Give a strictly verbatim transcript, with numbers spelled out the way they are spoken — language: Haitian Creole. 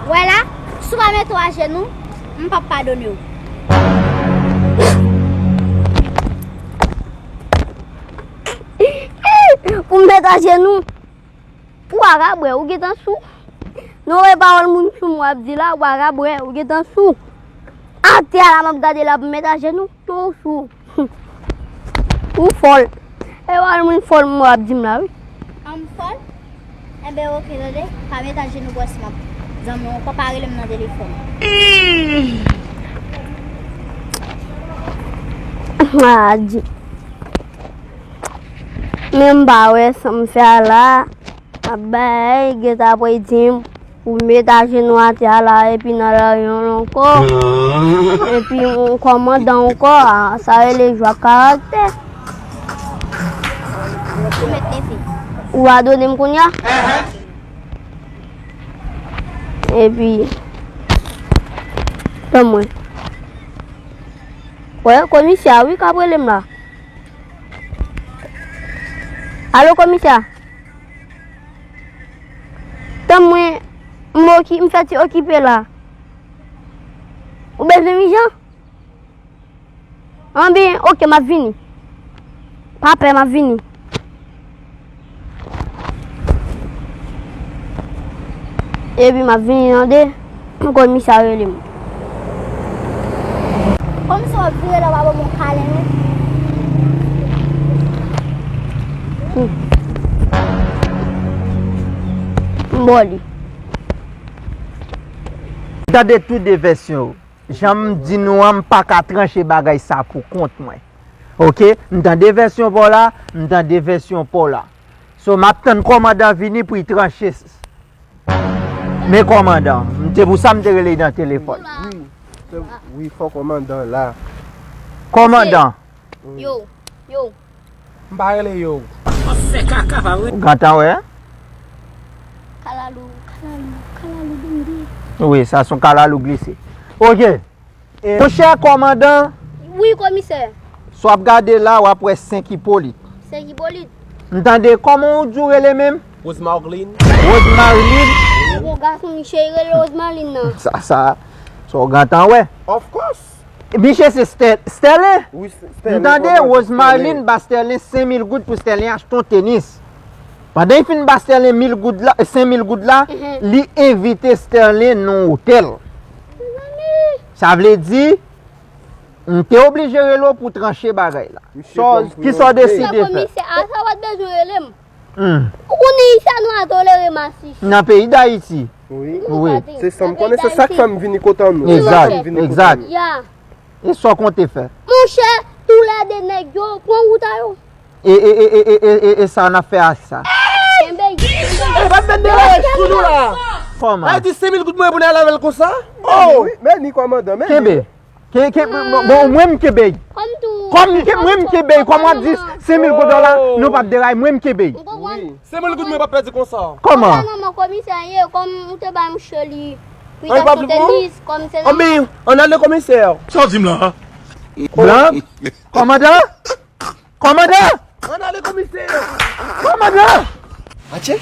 Wè la, si w pa mete w ajenou, m p ap padone w. Pou m mete ajenou? Ou pa ka bwè, ou gentan sou. Non, e pawòl moun sou mwen ap di la, ou pa ka bwè, ou gentan sou. Atè a la, m ap gade la pou m mete ajenou. Non, ou sou. Ou fòl. E pawòl moun fòl mwen ap di m la, wi. An m fòl? Enben, oke, tande. Pa mete ajenou pou wè si m ap zanmi w ankò, pa rele m nan telefòn. A di. Men m pa wè sa m fè a la. Ap bay, gentan apre di m, ou met ajenou atè a la, epi nan lari an ankò. Epi yon kòmandan ankò, a, sa rele jwa karaktè. Ou padone m kounye a? Epi, tann mwen. Wè, komisè a, wi, k ap rele m la. Alo, komisè? Tann mwen, m oki-, m fè ti okipe la. Ou bezwen m ijan? Anben, oke, m ap vini. Pa pè, m ap vini. Epi m ap vini tande, komisè a rele m. Kòmsi w ap vire la w ap ban m yon kalen, wi. Hmm. M ba w li. Tande tou de vèsyon yo. Jan m di nou an, m pa ka tranche bagay sa pou kont mwen. Oke? M tande vèsyon pa w la, m tande vèsyon pa w la. So, m ap tann kòmandan vini pou l tranche s-, s-, men kòmandan, m te pou sa m te rele l nan telefòn. Wi, se, wi, fò kòmandan la. Kòmandan. Yo, yo. M pa rele yo. Ou gentan wè? Kalalou, kalalou, kalalou bende. Wi, sa se yon kalalou glise. Oke. E, monchè kòmandan. Wi, komisè. Si w ap gade la, w ap wè Senk Ipolit. Senk Ipolit. M tande, kòman w di w rele menm? Rosemarlin. Rosemarlin. Bon gason, misye rele Rosemarlin nan. Sa, sa, sa w gentan wè. Of course. Misye se Stè-, Sterlen. Wi, se Sterlen. M tande Rosemarlin ba Sterlen senk mil goud pou Sterlen achte yon tenis. Pandan l fin ba Sterlen mil goud la, senk mil goud la, li envite Sterlen nan yon otèl. Sa vle di, m te oblije rele w pou tranche bagay la. Kisa w deside fè? Komisè, a sa w pa t bezwen rele m. Hmm. Ou konnen isi a nou pa tolere masisi. Nan peyi Dayiti. Wi. Wi. Se sa m konnen, se sa k fè m vini kote nou. Egzak, egzak. Ya. E sa w konte fè? Monchè, toulède nèg yo pran wout a yo. E, e, e sa n ap fè ak sa? Kenbe. E, pa t vin deraje sou nou la. Kòman? Ay, di senk mil goud mwen pou n al avè l konsa? Oh! Men ni kòmandan, men ni. Kenbe. Ke, ke, bon, bon, mwen m kenbe. Kòm ke, mwen m kenbe. Kòman w ap di senk mil goud la, nou p ap deraye, mwen m kenbe. Ou konprann? Senk mil goud mwen p ap pèdi konsa. Kòman? Kòm sa manman komisè ye, kòm ou te bay mouche li pou l achte tenis, kòm se nan. Anben, ann ale komisè. Sa w di m la? Blan? Kòmandan? Kòmandan! Ann ale komisè. Kòmandan! Atchè!